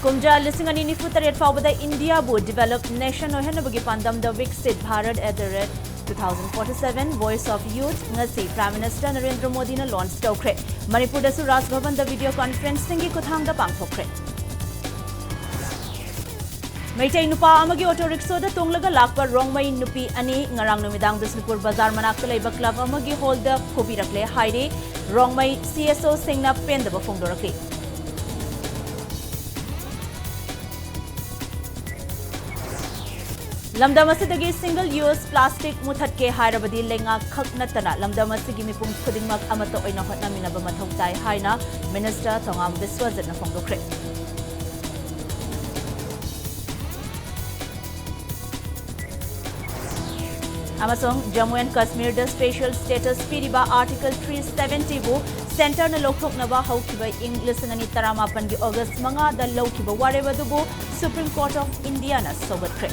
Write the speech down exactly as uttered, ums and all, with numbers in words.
ꯀꯨꯝꯖꯥ ꯂꯤꯁꯤꯡ ꯑꯅꯤ ꯅꯤꯐꯨ ꯇꯔꯦꯠ ꯐꯥꯎꯕꯗ ꯏꯟꯗꯤꯌꯥꯕꯨ developed nation ꯑꯣꯏꯍꯟꯅꯕꯒꯤ ꯄꯥꯟꯗꯝꯗ Viksit Bharat at the rate two thousand forty-seven Voice of Youth ꯉꯁꯤ Prime Minister ꯅꯔꯦꯟꯗ꯭ꯔ ꯃꯣꯗꯤꯅ launch ꯇꯧꯈ꯭ꯔꯦ꯫ ꯃꯅꯤꯄꯨꯔꯗꯁꯨ ꯔꯥꯖ ꯚꯕꯟꯗ video conferencingꯒꯤ ꯈꯨꯠꯊꯥꯡꯗ ꯄꯥꯡꯊꯣꯛꯈ꯭ꯔꯦ꯫ ꯃꯩꯇꯩ ꯅꯨꯄꯥ ꯑꯃꯒꯤ auto rickshaw ꯗ ꯇꯣꯡꯂꯒ ꯂꯥꯛꯄ ꯔꯣꯡꯃꯩ ꯅꯨꯄꯤ ꯑꯅꯤ ꯉꯔꯥꯡ ꯅꯨꯃꯤꯗꯥꯡ ꯕꯤꯁꯅꯨꯄꯨꯔ ꯕꯖꯥꯔ ꯃꯅꯥꯛꯇ ꯂꯩꯕ club ꯑꯃꯒꯤ hall ꯗ ꯐꯨꯕꯤꯔꯛꯂꯦ ꯍꯥꯏꯔꯤ꯫ ꯔꯣꯡꯃꯩ C S O ꯁꯤꯡꯅ ꯄꯦꯟꯗꯕ ꯐꯣꯡꯗꯣꯔꯛꯂꯤ꯫ ꯂꯝꯗꯝ ꯑꯁꯤꯗꯒꯤ single use plastic ꯃꯨꯊꯠꯀꯦ ꯍꯥꯏꯔꯕꯗꯤ ꯂꯩꯉꯥꯛ ꯈꯛ ꯅꯠꯇꯅ ꯂꯝꯗꯝ ꯑꯁꯤꯒꯤ ꯃꯤꯄꯨꯝ ꯈꯨꯗꯤꯡꯃꯛ ꯑꯃꯠꯇ ꯑꯣꯏꯅ ꯍꯣꯠꯅꯃꯤꯟꯅꯕ ꯃꯊꯧ ꯇꯥꯏ ꯍꯥꯏꯅ Minister ꯊꯣꯉꯥꯝ ꯕꯤꯁ꯭ꯋꯖꯤꯠꯅ ꯐꯣꯡꯗꯣꯛꯈ꯭ꯔꯦ꯫ ꯑꯃꯁꯨꯡ ꯖꯝꯃꯨ ꯑꯦꯟ ꯀꯥꯁꯃꯤꯔꯗ special status ꯄꯤꯔꯤꯕ Article three seventy ꯕꯨ centre ꯅ ꯂꯧꯊꯣꯛꯅꯕ ꯍꯧꯈꯤꯕ ꯏꯪ ꯂꯤꯁꯤꯡ ꯑꯅꯤ ꯇꯔꯥꯃꯥꯄꯟꯒꯤ August ꯃꯉꯥꯗ ꯂꯧꯈꯤꯕ ꯋꯥꯔꯦꯞ ꯑꯗꯨꯕꯨ Supreme Court of India ꯅ ꯁꯧꯒꯠꯈ꯭ꯔꯦ꯫